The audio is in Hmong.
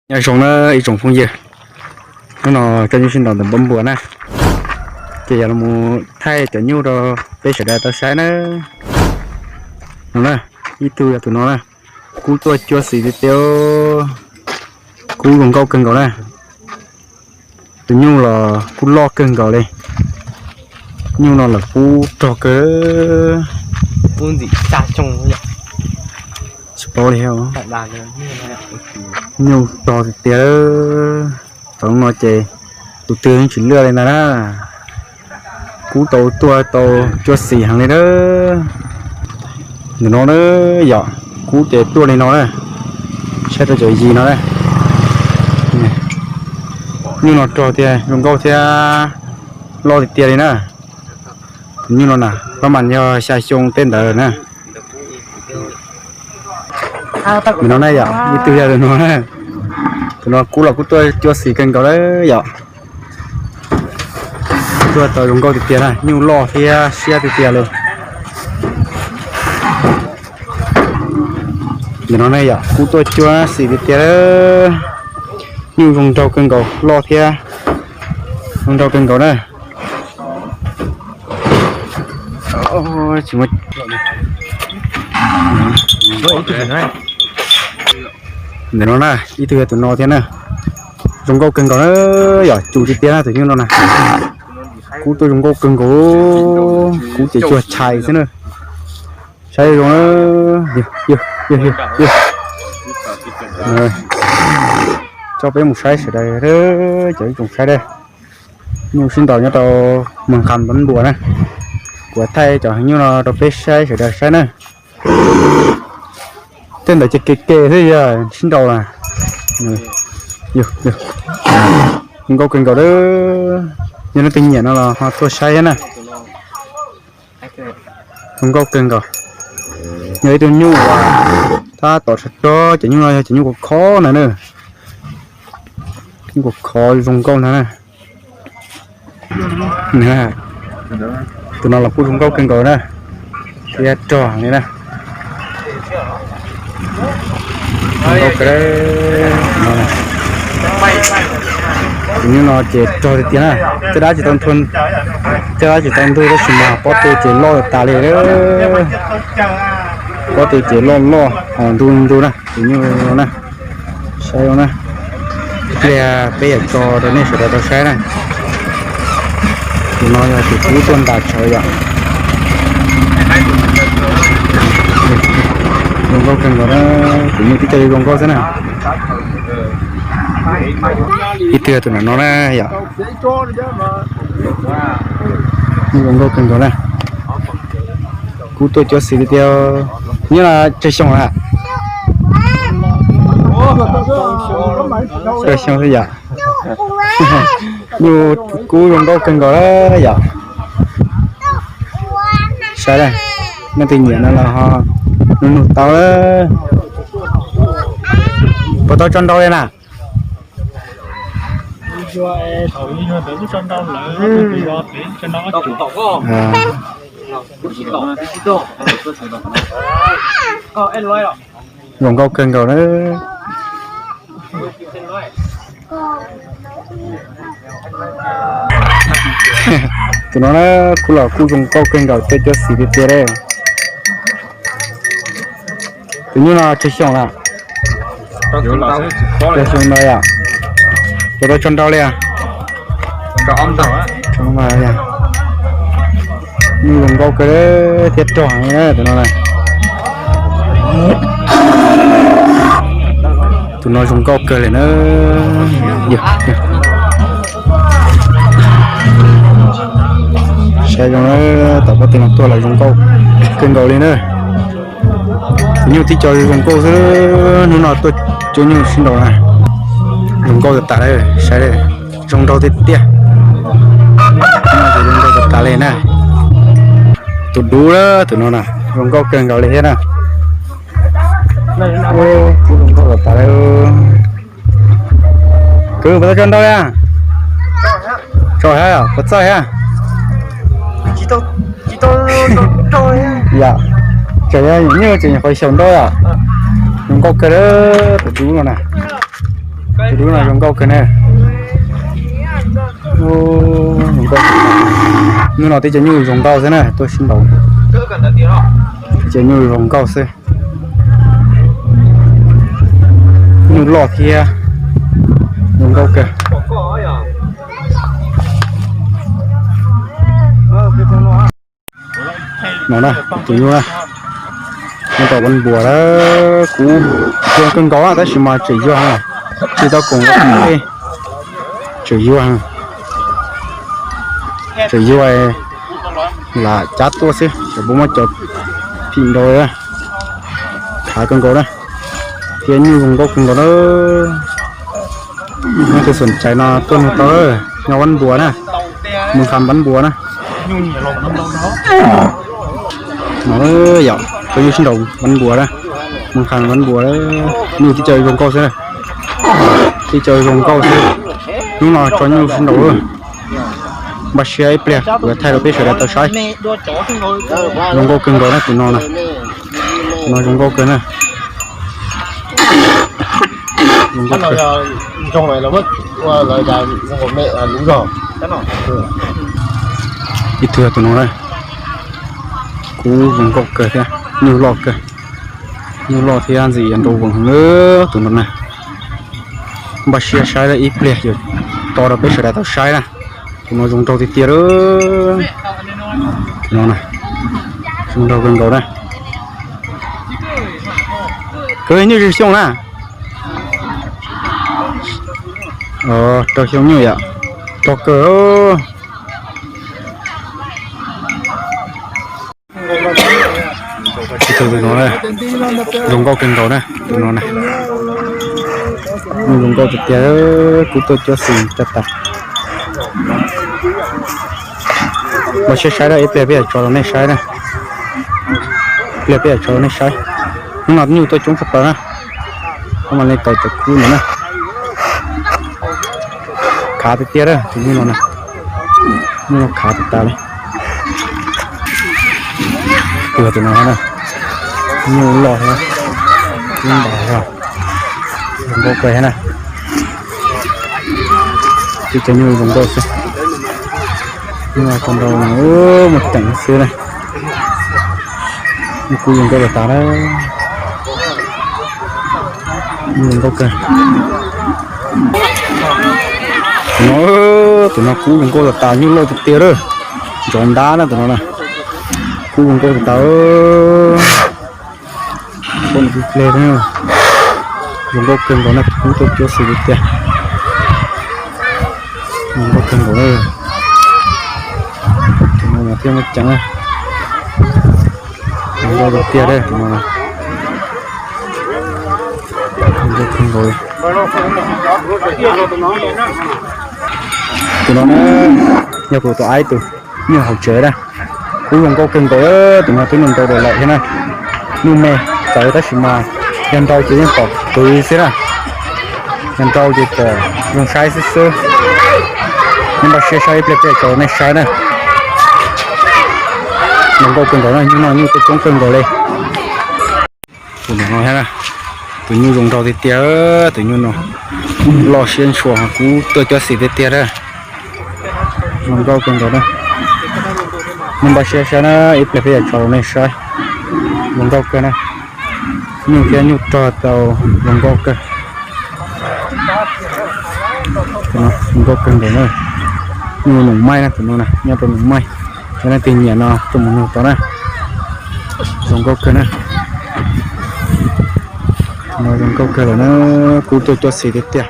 Nyob zoo na ib tsoom phooj ywg, hnub no coj nyuj sib nraus ntawm npab npua na, ces yog los thaij cov nyuj rau peb sawv daws tau saib na. No na, ib tug yog tus no na, kub tuaj cuab xis tiag tiag, kub zoo nkauj kawg nkaus na. Tus nyuj los kub loj kawg nkaus li. Nyuj no lawv kub rog kawg. Tsis paub li. Nyuj rog tiag tiag. Thaum no ces tus twg yeej tsis luaj li ntag na. Kub tau tuaj tau cuab xis heev li na. Ntawm no na yom, kub ces tuaj li no na. Saib rau cov yis no na. Nyuj no rog tiag, zoo nkauj thiab loj tiag tiag li na. Tus nyuj no na, pab mas yog xya xyoo tej ntawd na. Ntawm no na yom, ib tug yog tus no na. Tus no kub los kub tuaj cuab xis kawg nkaus lawm yom. Tuaj tau zoo nkauj tiag tiag na, nyuj loj thiab siab tiag tiag li. Ntawm no na yom, kub tuaj cuab xis tiag tiag. Nyuj zoo nraug kawg nkaus, loj thiab zoo nraug kawg nkaus na. Ntawm no na, ib tug yog tus no thiab na. Zoo nkauj kawg nkaus na, yom, cus tiag tiag na tus nyuj no na. Kub tuaj zoo nkauj kawg nkaus, kub ces cuag chais xwb na. Saib zoo na. Coj peb mus saib sawv daws, cov ib tsoom saib dab. Nyuj sib nraus nyob rau Moos Khas Npab Npua na. Kuv thaij cov heev nyuj no rau peb saib sawv daws saib na. Tej ntawd ces ke ke xwb yog sib nraus na. Zoo nkauj kawg nkaus lawm. Yog leej twg nyiam no los ho tuaj saib thiab na. Zoo nkauj kawg nkaus. Yog ib tug nyuj uas tab tom tshav rog, cov nyuj no yog cov nyuj khuav khov ntag na. Nyuj khuav khov zoo nkauj ntag na. Tus no los kuj zoo nkauj kawg nkaus na, thiab rog li na. Zoo nkauj kawg. Tus nyuj no ces rog tiag tiag na, caj dab tsis tau ntu, caj dab tsis tau ntu tab sis mas pob tw ces loj tas li. Pob tw ces loj loj ho ntu ntu na, tus nyuj na. Saib na, ib pliag peb yuav tso rau nej sawv daws tau saib na. Tus no yog tus kub tuaj ntas tsawv yom. Zoo nkauj kawg nkaus na, tus nyuj tib co zoo nkauj xwb na. Ib tug tus no na yom. Zoo nkauj kawg nkaus na. Kub tuaj cuab xis tiag tiag. Nyuj no tsawg xyoo na? Tsawg xyoo xwb yom. Nyuj kub zoo nkauj kawg nkaus yom. Saib, nej leej twg nyiam no los ho nug nug tau. Puas tau tso nrau li na? Zoo nkauj kawg nkaus na. Tus no na, kuj los kuj zoo nkauj kawg nkaus, cuab xim tiag tiag li. Tus nyuj no tsawg xyoo na? Tsawg xyoo ntawd yom? Puas tau tso nrau li? Nyuj zoo nkauj kawg thiab rog heev tus no na. Tus no zoo nkauj kawg li na. Saib zoo na, tom pob tw no tuaj los zoo nkauj kawg nkaus li na. Nyuj tib co zoo nkauj xwb, hnub no tuaj cuab nyuj sib nraus na. Zoo nkauj tas tas li, saib zoo nraug tiag tiag. Zoo nraug tas tas li na. Tus dub lawm tus no na, zoo nkauj kawg nkaus li thiab na. Zoo nkauj tas tas li. Kwv, puas tau tso nrau li? Tso thiab, puas txawj thiab? Yom, tseem yog nyuj tseem nyuam qhuav xyaum nrau yom. Zoo nkauj kawg li tus dub no na. Tus dub no zoo nkauj kawg na. Zoo nkauj. Hnub no tib co nyuj zoo nkauj xwb na, tuaj sib nraus. Tib co nyuj zoo nkauj xwb. Nyuj loj thiab. Zoo nkauj kawg. No na, tus nyuj na, nyob rau Vab Npuas na, kuv zoo kawg nkaus na, tab sis mas tseem yuag, tsis tau koom, tseem yuag, tseem yuag, lam cab tuaj xwb, tseem puas muab cov phim nrau, khav kawg nkaus na, thiab nyuj zoo nkauj kawg nkaus na. Leej twg xom cai no tuaj nug tau, nyob Vab Npuas na, Moos Khas Vab Npuas na. No yom, tso nyuj sib nraus Vab Npuas na, Moos Khas Vab Npuas, nyuj tib co zoo nkauj xwb na, tib co zoo nkauj xwb. Hnub no tso nyuj sib nraus, npaj siab ib pliag kuv thaij rau peb sawv daws tau saib. Zoo nkauj kawg nkaus na tus no na, tus no zoo nkauj kawg na. Ib tug tus no na, kub zoo nkauj kawg thiab, nyuj loj kawg, nyuj loj thiab ntxim yuav nrau voos heev li tus no na. Npaj siab saib ib pliag yuav tso rau peb sawv daws tau saib na. Tus no zoo nraug tiag tiag lawm. Tus no zoo nraug kawg nkaus na. Kawg nyuj zoo xyoo na. Rau xyoo nyuj yom. Rog kawg. Tus no zoo nkauj kawg nkaus na, tus no na. Nyuj zoo nkauj tiag tiag, kub tuaj cuab xis tag tas. Npaj siab saib na, ib pliag peb yuav tso rau nej saib na. Ib pliag peb yuav tso rau nej saib. Hnub no nyuj tuaj coob tshaj plaws na. Koj mam li tau cov kub ntawd na. Khav tiag tiag tus nyuj no na. Nyuj no khav tas tas li. Tus no na, nyuj loj thiab, kub ntas zog, zoo nkauj kawg thiab na. Tib cov nyuj zoo nkauj xwb. Nyuj tso nrau mus teem xwb na. Nyuj kub zoo nkauj tas tas na. Nyuj zoo nkauj kawg. Tus no, tus no kub zoo nkauj tas tas, nyuj loj tiag tiag lawm. Ntsov ntab na tus no na. Kub zoo nkauj tas tas. Zoo nkauj kawg nkaus na, kub tuaj cuab xis tiag tiag. Zoo nkauj kawg nkaus na. Tus no mas thiaj muaj ceev na. Zoo nkauj tiag tiag tus no. Zoo nkauj kawg nkaus li. Tus no na, yog kuv tus aib tus nyuj hauv tsev na. Kub zoo nkauj kawg nkaus, tus no twb nyuj nrau lawm thiab na. Nyuj me txawv tab sis mas yog nrau ces yeej pom qhwv xwb na. Yog nrau ces pom zoo saib xwb xwb. Nej npaj siab saib ib pliag peb tso nej saib na. Zoo nkauj kawg nkaus na, nyuj no nyuj tuaj coob kawg nkaus li. Tus no thiab na, tus nyuj zoo nraug tiag tiag, tus nyuj no loj siab ntshua, kub tuaj cuab xis tiag tiag na. Zoo nkauj kawg nkaus na. Nej npaj siab saib na, ib pliag peb yuav tso rau nej saib. Zoo nkauj kawg na. Nyuj thiab nyuj rog tau zoo nkauj kawg. Zoo nkauj kawg nkaus na. Nyuj noom maij na, tus no na nyob rau noom maij. Yog leej twg nyiam no tuaj mus nug tau na. Zoo nkauj kawg na. No zoo nkauj kawg lawm na, kub tuaj cuab xis tiag tiag.